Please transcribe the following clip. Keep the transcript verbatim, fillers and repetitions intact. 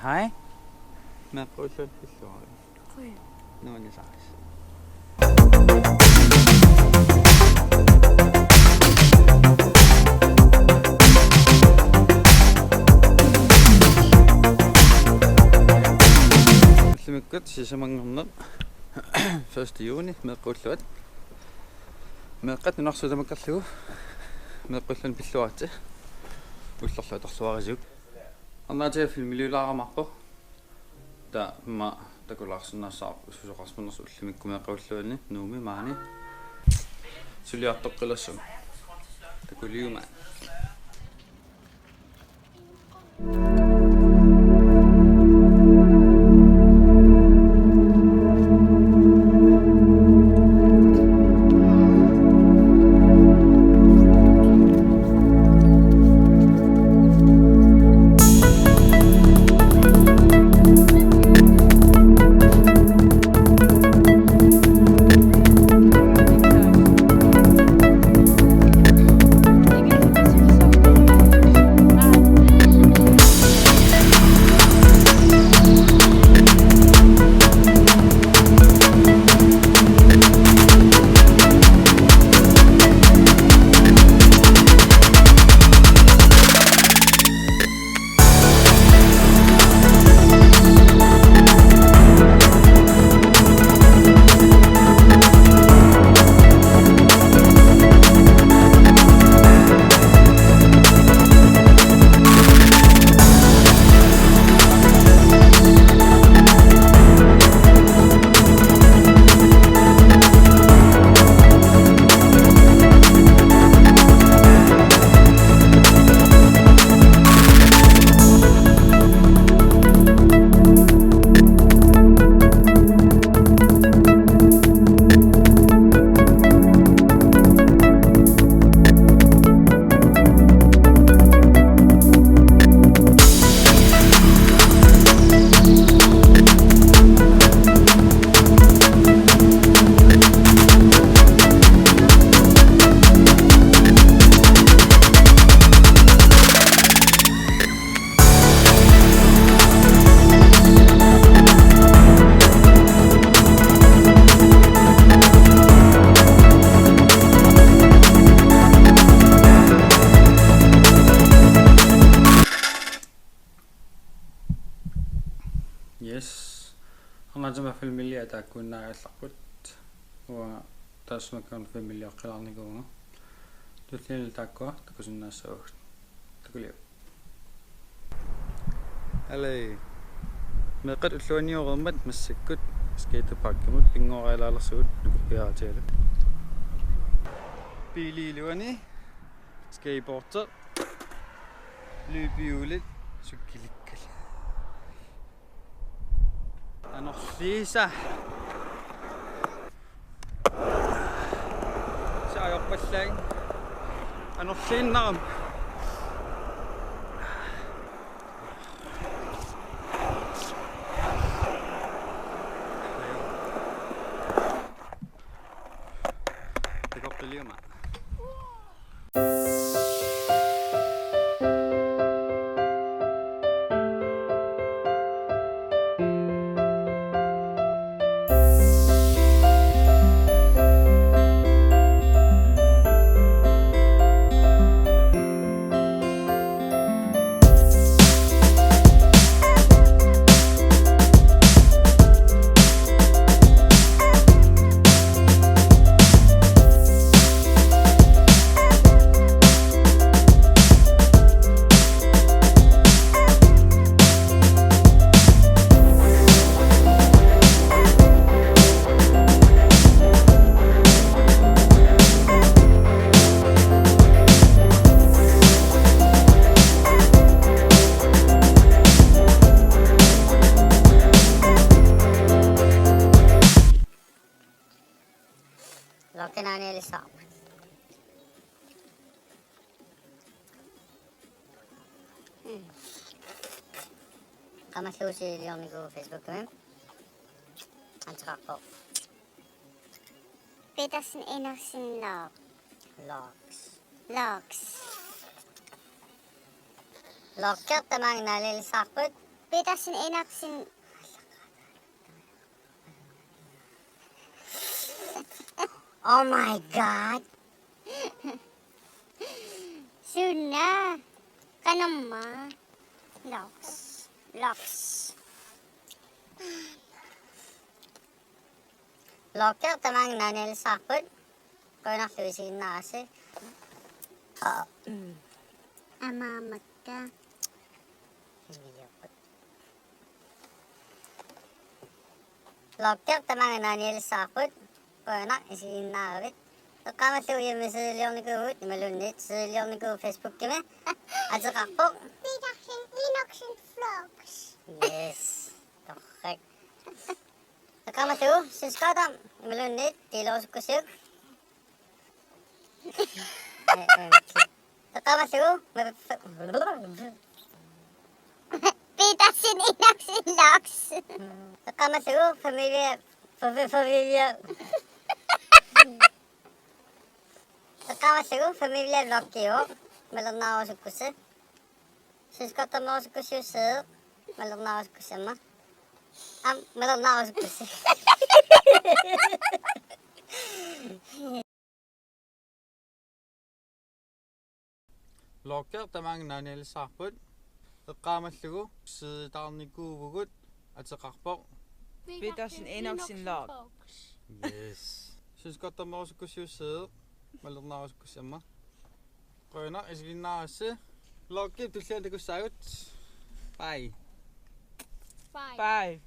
Hej. Meeqqat ulluanni pilluarit. Qujan. Nuannisaarisi. Ullumikkut sisamanngorneq første juni meeqqat ulluat. Meeqqat nunarsuup tamakkerlugu meeqqat ulluanni pilluaritsi. Ullorlu atorluarisiuk. Arnaatiga filmiliulaaramappoq. Taava aamma takulaarsinnaassavarput susoqarsimanersoq ullumikkut meeqqat ulluanni Nuummi maani. Suliartoqqilassuk. Takuliumaat. Yes. Arnaatama filmiliaq taakkuinnariallarput. Uanga taassuma kingorna filmiliaqqilaarnikuuvunga. Tulliani taakkua takusinnaassavagut. Takuliuk. Alai. Meeqqat ulluanniureermat massakkut skateparkimut pinngorialaalersugut nukappiaratigalu. Biiliiluani skateboarder løbehjulit cykelikkalu. Anorliisa. Saajorpallaaq. Anorliinnarami. Takoqqiliuma. Loqinanialissaarput. Hmm. Qamalluusiliornikuuvoq Facebookimi. Anteqarpoq. Petersen Enoksen Lork. Lorks. Lorks. Lorker tamaanga naalilissaarput. Petersen Enoksen. Oh my God. Suna. Qanormaa. Loks. Loks. Lokke, tamaanga naanialissavarput. Qujanarlu isiginnaarassi. Amaammakka. Lokke, tamaanga naanialissavarput. Qujanaq isiginnaaravit. Eqqaamallugu hjemmesideliornikuuvugut imaluunniit sideliornikuuvugut Facebookimi. Ateqarpoq Petersen Enoksen Vlogs. Yes. Torrak. Eqqaamallugu, synes godt om, imaluunniit, delerusukkussiuk. Eqqaamallugu, Petersen Enoksen Loks. Eqqaamallugu, familie, fa-, fa-, familie. Eqqaamallugu, familie vloggiuvoq, malinnaarusukkussi. Synes godt om også, kunne sige sidde. Malinnaarusukkussi aamma. Aamma, malinnaarusukkussi. Lokke, tamaanga naanialissavarput. Eqqaamallugu, sidedaarnikuuvugut, ateqarpoq Petersen Enoksen Loks. Yes. Synes godt om også, kunne sige sidde. Malinnaarusukkussi aamma. Qujanaq isiginnaarassi. Vloggip tulliani takussaagut. Bye. Bye. Bye.